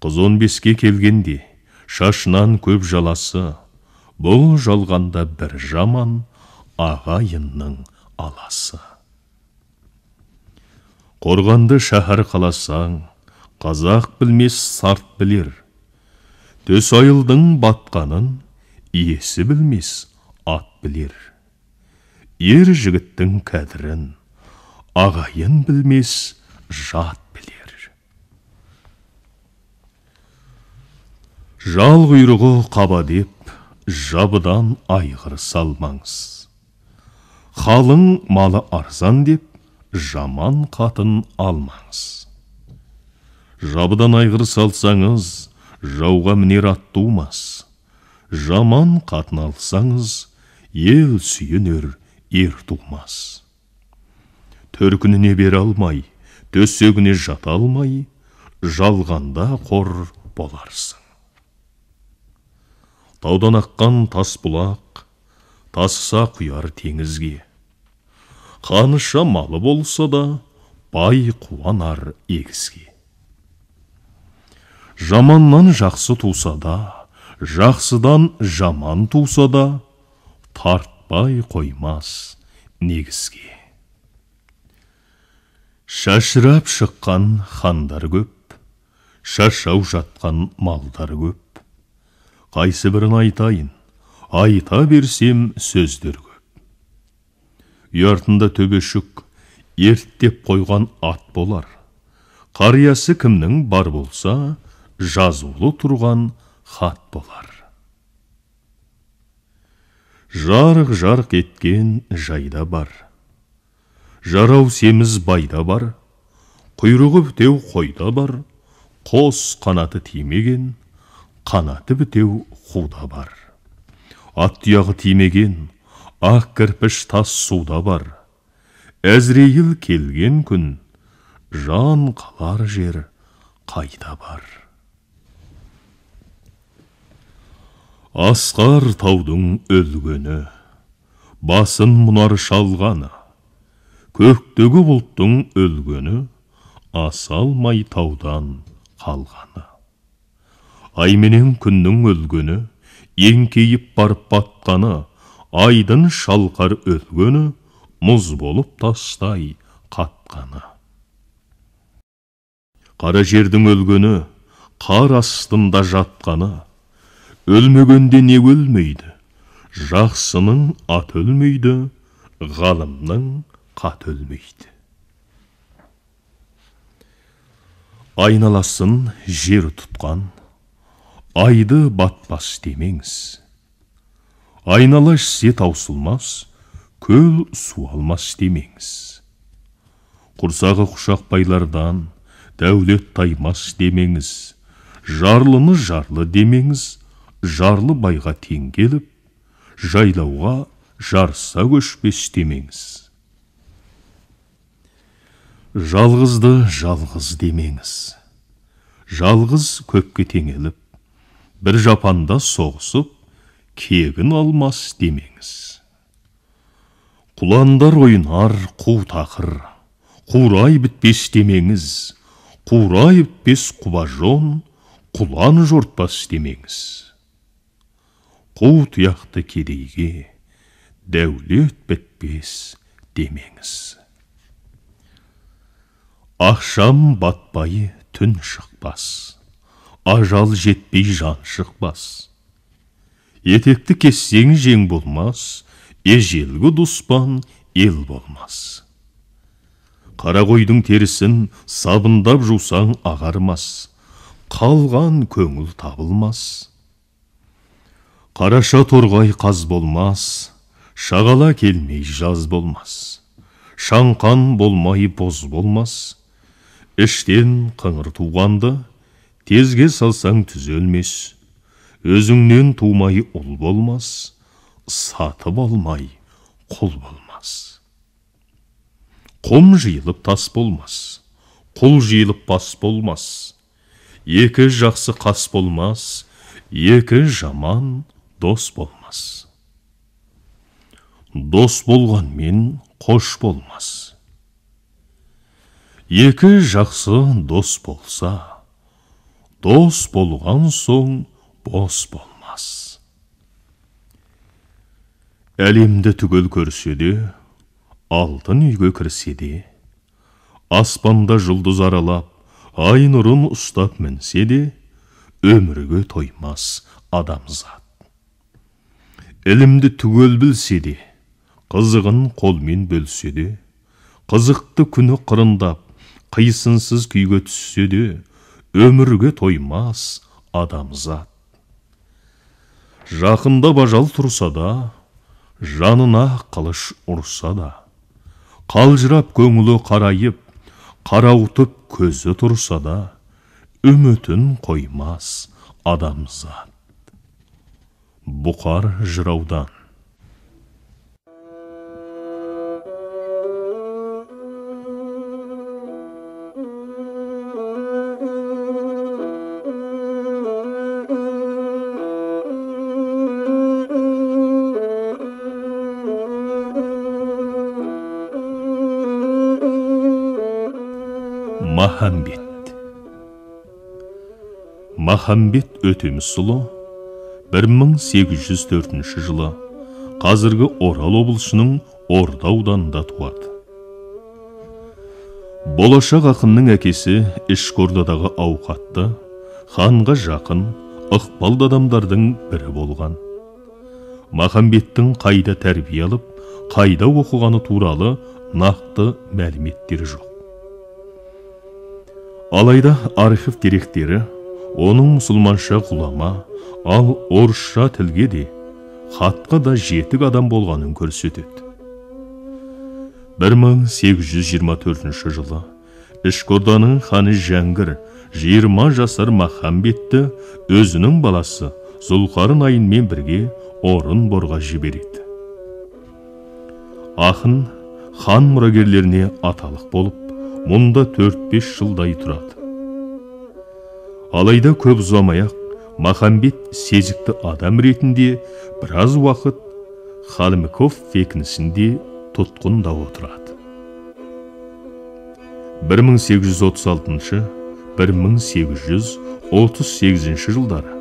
Қыз 15-ке келгенде, шашынан көп жаласы, бұл жалғанда бір жаман ағайынның аласы. Қорғанды шәһәр қаласаң, қазақ білмес сарт білер. Төс айылдың батқанын иесі білмес ат білер. Ер жігіттің кәдірін ағайын білмес жат білер. Жал құйрығы қаба деп, жабыдан айғыр салмаңыз. Қалың малы арзан деп, жаман қатын алмаңыз. Жабыдан айғыр салсаңыз, жауға мінер ат тумас. Жаман қатын алсаңыз, ел сүйінер ер тумас. Төркініне бере алмай, төсегіне жата алмай, жалғанда қор боларсың. Таудан аққан тас бұлақ, тасыса құяр теңізге. Қаныша малы болса да, бай қуанар егізге. Жаманнан жақсы туса да, жақсыдан жаман туса да, тартпай қоймас негізге. Шашырап шыққан хандар көп, шашау жатқан малдар көп. Қайсы бірін айтайын, айта берсем сөздер көп. Үй артында төбешік, ерттеп қойған ат болар. Қариясы кімнің бар болса, жазулы тұрған хат болар. Жарық-жарық еткен жайда бар. Жарау семіз байда бар, құйрығы бітеу қойда бар, қос қанаты тимеген, қанаты бітеу қуда бар. Ат тұяғы тимеген, ақ кірпіш тас суда бар. Әзірейіл келген күн, жан қалар жер қайда бар. Асқар таудың өлгені, басын мұнар шалғаны, көктегі бұлттың өлгені, аса алмай таудан қалғаны. Ай менен күннің өлгені, еңкейіп барып батқаны, айдын шалқар өлгені, мұз болып тастай қатқаны. Қара жердің өлгені, қар астында жатқаны, өлмегенде не өлмейді, жақсының аты өлмейді, ғалымның қаты өлмейді. Айналасын жер тұтқан, айды батпас демеңіз. Айнала ішсе таусылмас, көл су алмас демеңіз. Құрсағы құшақ байлардан дәулет таймас демеңіз. Жарлыны жарлы демеңіз, жарлы байға тең келіп, жайлауға жарыса көшпес демеңіз. Жалғызды жалғыз демеңіз. Жалғыз көпке теңеліп, бір жапанда соғысып, кегін алмас демеңіз. Құландар ойнар қу тақыр, қурай бітпес демеңіз. Қурай бітпес құбажон, құлан жортпас демеңіз. Қу тұяқты кедейге дәулет бітпес демеңіз. Ақшам батпай түн шықпас, ажал жетпей жан шықпас. Етекті кессең жең болмас, ежелгі дұспан ел болмас. Қара қойдың терісін сабындап жусаң ағармас, қалған көңіл табылмас. Қараша торғай қаз болмас, шағала келмей жаз болмас, шаңқан болмай боз болмас. Іштен қыңыр туғанды тезге салсаң түзелмес, өзіңнен тумай ұл болмас, сатып алмай құл болмас. Құм жиылып тас болмас, құл жиылып бас болмас, екі жақсы қас болмас, екі жаман дос болмас. Дос болғанмен қош болмас. Екі жақсы дос болса, дос болған соң бос болмас. Әлемді түгел көрсе де, алтын үйге кірсе де, аспанда жұлдыз аралап, ай нұрын ұстап мінсе де, өмірге тоймас адамзат. Ілімді түгел білсе де, қызығын қолмен бөлсе де, қызықты күні қырындап, қисынсыз күйге түссе де, өмірге тоймас адамзат. Жақында бажал тұрса да, жанына қылыш ұрса да, қалжырап көңілі қарайып, қарауытып көзі тұрса да, үмітін қоймас адамзат. Бұқар жыраудан. Махамбет. Махамбет Өтемісұлы 1804 жылы қазіргі Орал облысының Орда ауданында туады. Болашақ ақынның әкесі ішкі ордадағы ауқатты, ханға жақын, ықпалды адамдардың бірі болған. Махамбеттің қайда тәрбие алып, қайда оқығаны туралы нақты мәліметтер жоқ. Алайда архив деректері оның мұсылманша ғұлама, ал орысша тілге де, хатқа да жетік адам болғанын көрсетеді. 1824 жылы Ішкорданың ханы Жәңгір 20 жасар Махамбетті өзінің баласы Зұлқарнайынмен бірге Орынборға жібереді. Ақын хан мұрагерлеріне аталық болып, мұнда 4-5 жылдай тұрады. Алайда көп ұзамай-ақ Махамбет сезікті адам ретінде біраз уақыт Халмыков бекінісінде тұтқында отырады. 1836-1838 жылдары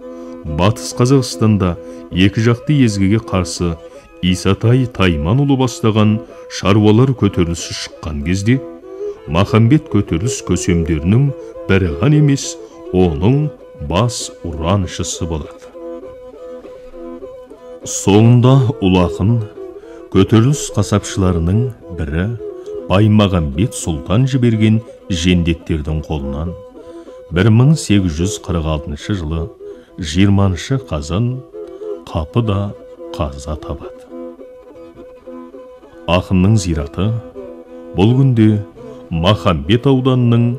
Батыс Қазақстанда екі жақты езгіге қарсы Исатай Тайманұлы бастаған шаруалар көтерілісі шыққан кезде Махамбет көтеріліс көсемдерінің бірі ғана емес, оның бас ұраншысы болады. Соңында ұлы ақын көтеріліс қасапшыларының бірі Баймағамбет сұлтан жіберген жендеттердің қолынан 1846 жылы 20 қазан қапыда қаза табады. Ақынның зираты бұл күнде Махамбет ауданының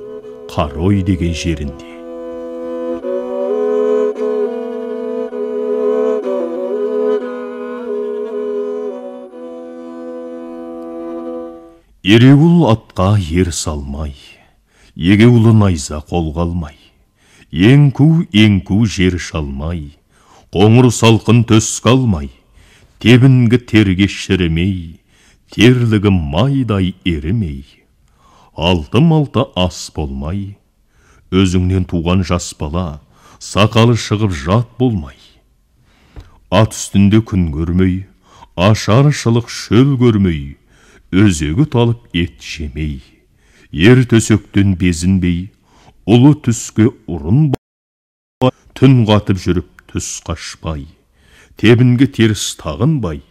Қарой деген жерінде. Ереуіл атқа ер салмай, егеулі найза қолға алмай, еңку-еңку жер шалмай, қоңыр салқын төске алмай, тебінгі терге шірімей, терлігі майдай ерімей, алты-малта ас болмай, өзіңнен туған жас бала, сақалы шығып жат болмай, ат үстінде күн көрмей, ашаршылық шөл көрмей, өзегі талып ет жемей, ер төсектен безінбей, ұлы түске ұрынбай, түн қатып жүріп түс қашпай, тебінгі теріс тағынбай,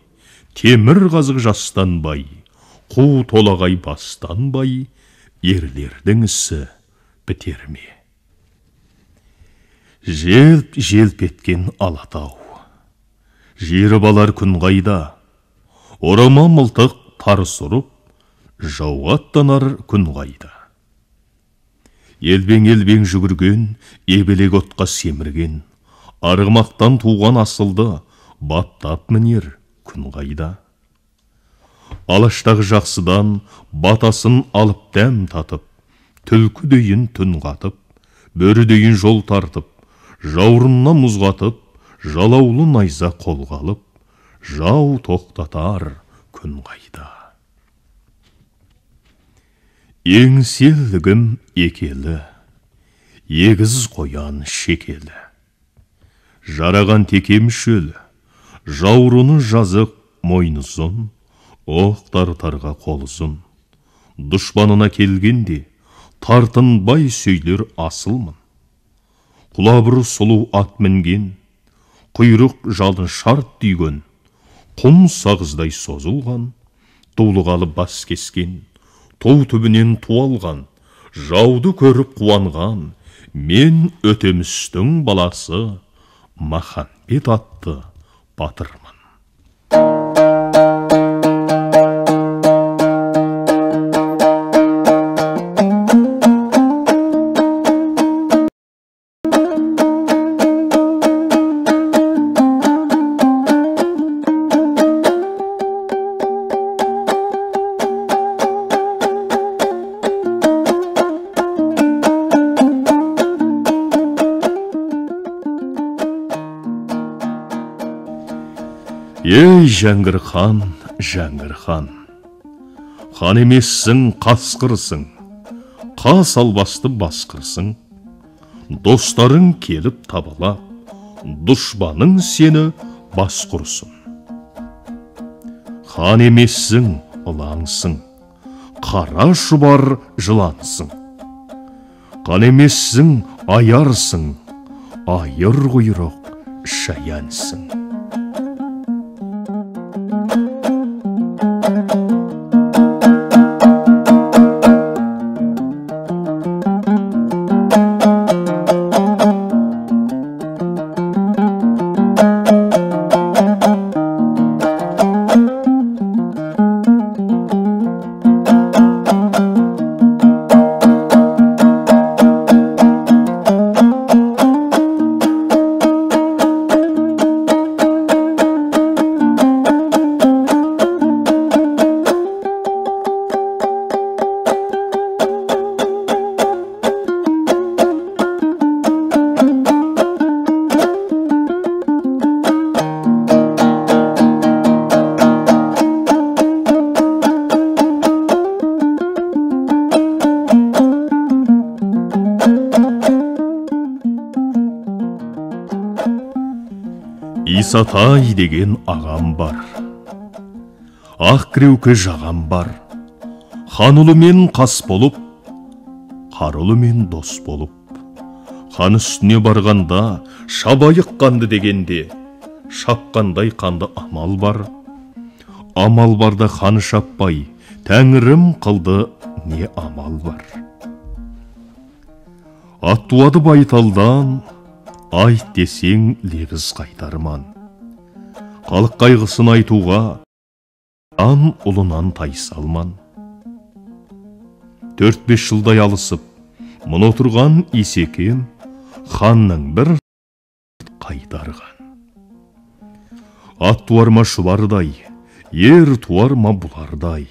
темір қазық жастанбай, қу толағай бастанбай, ерлердің ісі бітер ме? Желп-желп еткен Алатау, жері балар күн қайда, орама мылтық тарс ұрып, жауға аттанар күн қайда? Елбең-елбең жүгірген, ебелек отқа семірген, арғымақтан туған асылды баптап мінер күн қайда? Алаштағы жақсыдан батасын алып дәм татып, түлкідейін түн қатып, бөрідейін жол тартып, жауырынна мұз қатып, жалаулы найза қолға алып, жау тоқтатар күн қайда? Еңселігім екелі, егіз қоян шекелі, жараған теке мүшелі, жауырыны жазық, мойны ұзын, оқ тартарға қол ұзын. Дұшпанына келгенде тартынбай сөйлер асылмын. Құлабыр сұлу ат мінген, құйрық жалын шарт түйген, құм сағыздай созылған, дулығалы бас кескен, ту түбінен туалған, жауды көріп қуанған, мен Өтемістің баласы Махамбет атты батырмын. Ей, Жәңгір хан, Жәңгір хан, хан емессің, қасқырсың, қас албасты басқырсың, достарың келіп табалап, дұшпаның сені бас құрсын. Хан емессің, ылаңсың, қара шұбар жылансың. Хан емессің, аярсың, айыр құйрық шаянсың. Исатай деген ағам бар, ақ кіреуке жағам бар. Хан ұлымен қас болып, қар ұлымен дос болып, хан үстіне барғанда шабайық қанды дегенде, шапқандай қанды амал бар. Амал барда хан шаппай, тәңірім қылды не амал бар. Ат туады байталдан, айт десең лебіз қайтарман. Халық қайғысын айтуға ан ұлынан тайсалман. 4-5 жылдай алысып, мұны отырған Исекем ханның бір қайтарған. Ат туарма шұбардай, ер туарма бұлардай.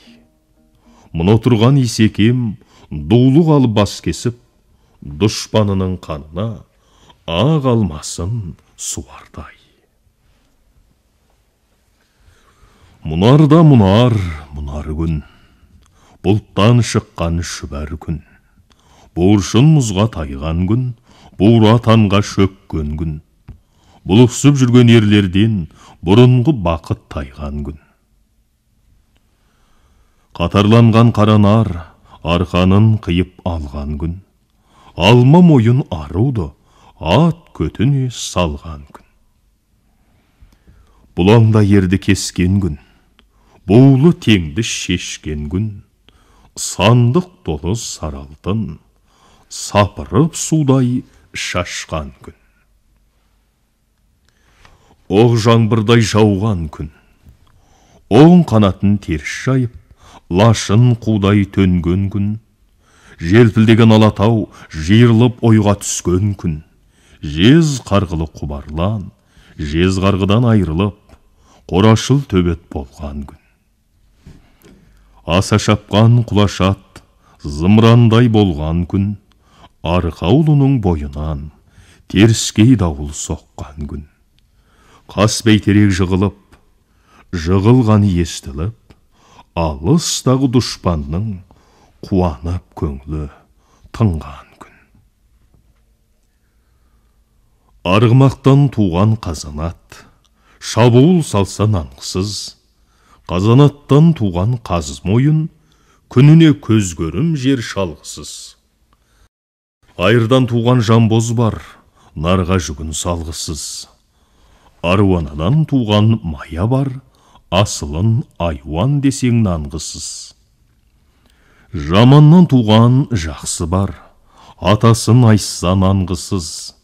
Мұны отырған Исекем дулық алып бас кесіп, дұшпанының қанына ақ алмасын суардай. Мұнар да мұнар, мұнар күн, бұлттан шыққан шүбәр күн, буыршын мұзға тайған күн, бура танға шөккен күн, бұлықсып жүрген ерлерден бұрынғы бақыт тайған күн. Қатарланған қара нар арқанын қиып алған күн, алма мойын аруды ат көтіне салған күн. Бұлаңда ерді кескен күн, буылы теңді шешкен күн, сандық толы сары алтын, сапырып судай шашқан күн. Оқ жаңбырдай жауған күн, оң қанатын теріс жайып, лашын қудай төнген күн, желпілдеген Алатау жиырылып ойға түскен күн, жез қарғылы құбарлан, жез қарғыдан айырылып, қорашыл төбет болған күн. Аса шапқан құлашат, зымырандай болған күн, Арқаулының бойынан теріскей дауыл соққан күн. Қас бәйтерек жығылып, жығылған естіліп, алыстағы дұшпанның қуанып көңлі тынған күн. Арғымақтан туған қазанат, шабуыл салса нанғысыз, қазанаттан туған қаз мойын, күніне көз көрім жер шалғысыз. Айырдан туған жамбоз бар, нарға жүгін салғысыз. Аруанадан туған мая бар, асылын айуан десең нанғысыз. Жаманнан туған жақсы бар, атасын айтса нанғысыз.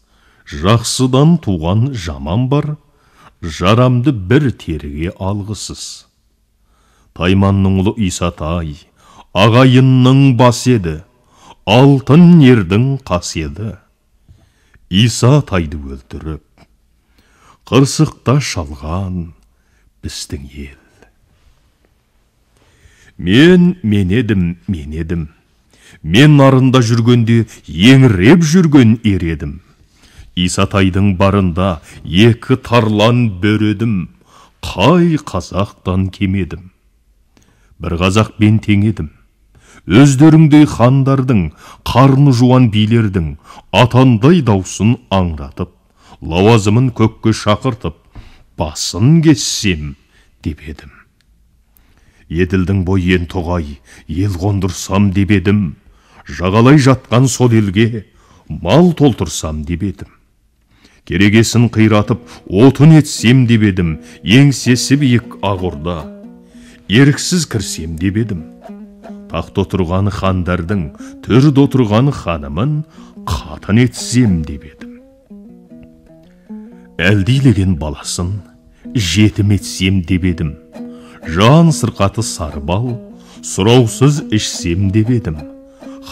Жақсыдан туған жаман бар, жарамды бір теріге алғысыз. Тайманның ұлы Исатай, ағайынның бас еді, алтын ердің қас еді. Исатайды өлтіріп, қырсықта шалған біздің ел. Мен едім, мен едім. Мен нарында жүргенде еңіреп жүрген ер едім. Исатайдың барында екі тарлан бөредім, қай қазақтан кемедім. Бір қазақпен тең едім. Өздеріңдей хандардың, қарны жуан билердің атандай даусын аңратып, лауазымын көкке шақыртып, басын кессем деп едім. Еділдің бойын тоғай, ел қондырсам деп едім. Жағалай жатқан сол елге мал толтырсам деп едім. Керегесін қиратып, отын етсем деп едім. Еңсесі биік Ақорда, еріксіз кірсем деп едім. Тақта отырған хандардың, төрде отырған ханымын қатын етсем деп едім. Әлдилеген баласын жетім етсем деп едім. Жан сырқаты сарыбал, сұраусыз ішсем деп едім.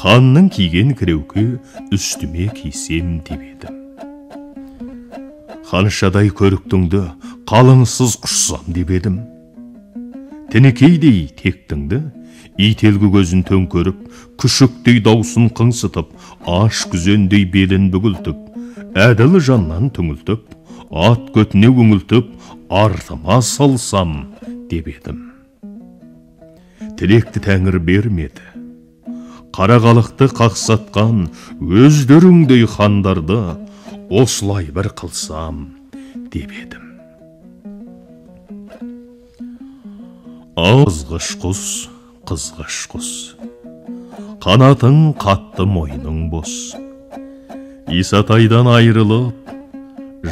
Ханның киген кіреуке үстіме кисем деп едім. Ханшадай көріктіңді қалыңсыз құшсам деп едім. Тінікейдей тектіңді, ителгі көзін төңкеріп, күшіктей даусын қыңсытып, аш күзендей белін бүгілтіп, әділ жаннан түңілтіп, ат көтіне өңілтіп, артыма салсам деп едім. Тілекті тәңір бермеді. Қара халықты қақсатқан өздеріңдей хандарды осылай бір қылсам деп едім. Ау, қызғыш құс, қызғыш құс, қанатың қатты, мойның бос. Исатайдан айырылып,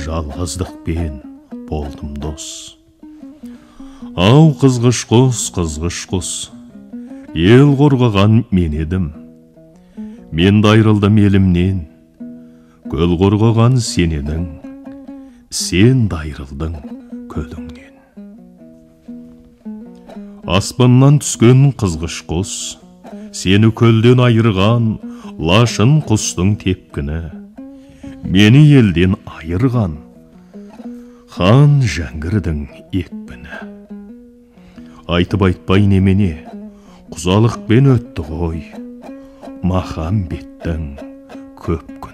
жалғыздықпен болдым дос. Ау, қызғыш құс, қызғыш құс, ел қорғаған мен едім. Мен де айырылдым елімнен, көл қорғаған сен едің, сен де айырылдың көліңнен. Аспаннан түскен қызғыш құс, сені көлден айырған лашын құстың тепкіні, мені елден айырған хан Жәңгірдің екпіні. Айтып айтпай немене, құзалықпен өтті ғой Махамбеттің көп күні.